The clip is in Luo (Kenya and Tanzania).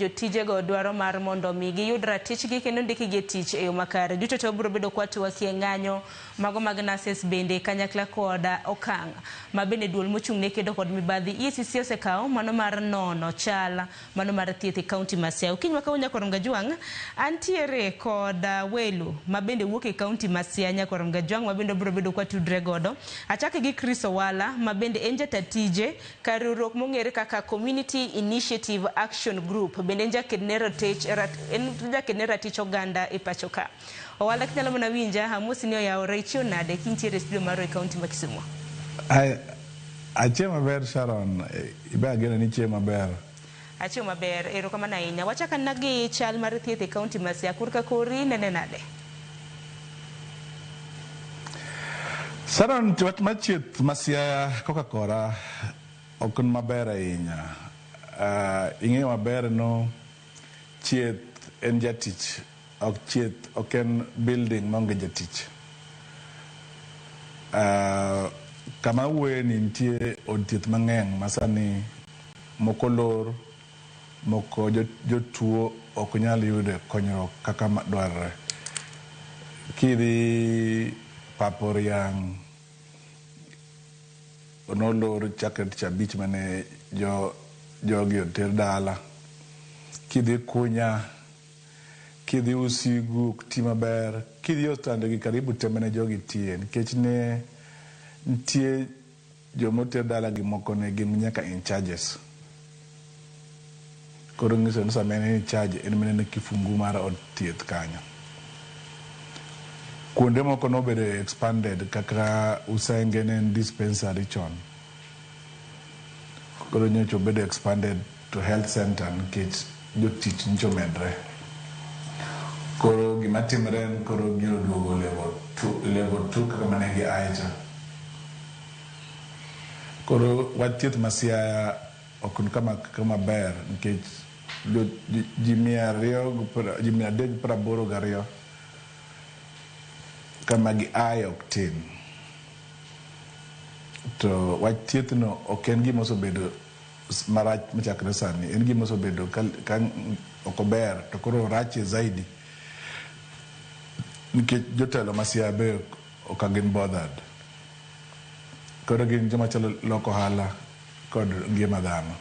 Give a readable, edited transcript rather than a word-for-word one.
Jotijego dwaro mar mondo mi giyud ratichgi kendo ndikgi e tich e yo makare. Duto te wabiro bedo kwatwakie ng'anyo mago mag nurses bende kanyakla kod okang' ma bende duol mochung' ne kedo kod mibadhi EACC osekawo mano mar nono chal mano mar thieth e kaunti ma Siaya. Okinyi ma kawuono Nyakwar Mgajwang' antiere kod welo ma bende wuok e kaunti ma Siaya Nyakwar Mgajwang' ma bende wabiro bedo kwatudre godo. Achake gi Chris Owala ma bende en jata tije kar riwruok mong'ere kaka Community Initiative Action Group bende en jaked ne ratich, en jaked ne ratich oganda e pacho ka. Owala kinyalo mana winja, amosi ni oyawore, ichiew nade kintiere e studio marwa e kaunti ma Kisumu? Achiew maber Sharon, ibe ageno ni ichiew maber. Achiew maber, erokamano ahinya. Wachak anena gi chal mar thieth e kaunti ma Siaya, korka kori nene nade? Sharon, wach mar thieth ma Siaya koka kora ok ni maber ahinya. Ing'eyo maber no thieth en jatich, ok thieth ok en building maonge jatich. Kama awuoye ni nitie od thieth mang'eny ma sani moko olor, moko jotuo ok nyal yudo konyruok kaka dwarore. Kidhi Pap Oriang' nolor chakre tich abich mane jogi oter dala. Kidhi Kunya, kidhi Usigu ok ti maber, kidhi osiptande gi karibu te mane jogi tiye nikech ne nitie jomoter dala gi moko ne gin nyaka in charges. Koro nyiso ni sama en in charge en mana kifungu mar od thieth kanyo. Kuonde moko nobedo expanded kaka Usenge ne en dispensary chon. Koro nyocha obedo expanded to health center nikech jotich nyocha omedre. Koro gima timre en koro giro duogo level 2 kaka mane gi aye cha. Koro wach thieth ma Siaya ok ni kama ber nikech ji 282 kama gi aye ok tin. To wach thieth no ok en gima osebedo marach machakre sani, en gima osebedo ka ok ober to koro orache zaidi nikech jotelo ma Siaya be ok gin bothered. Koro gin joma chalo loko ohala kod ngima dhano.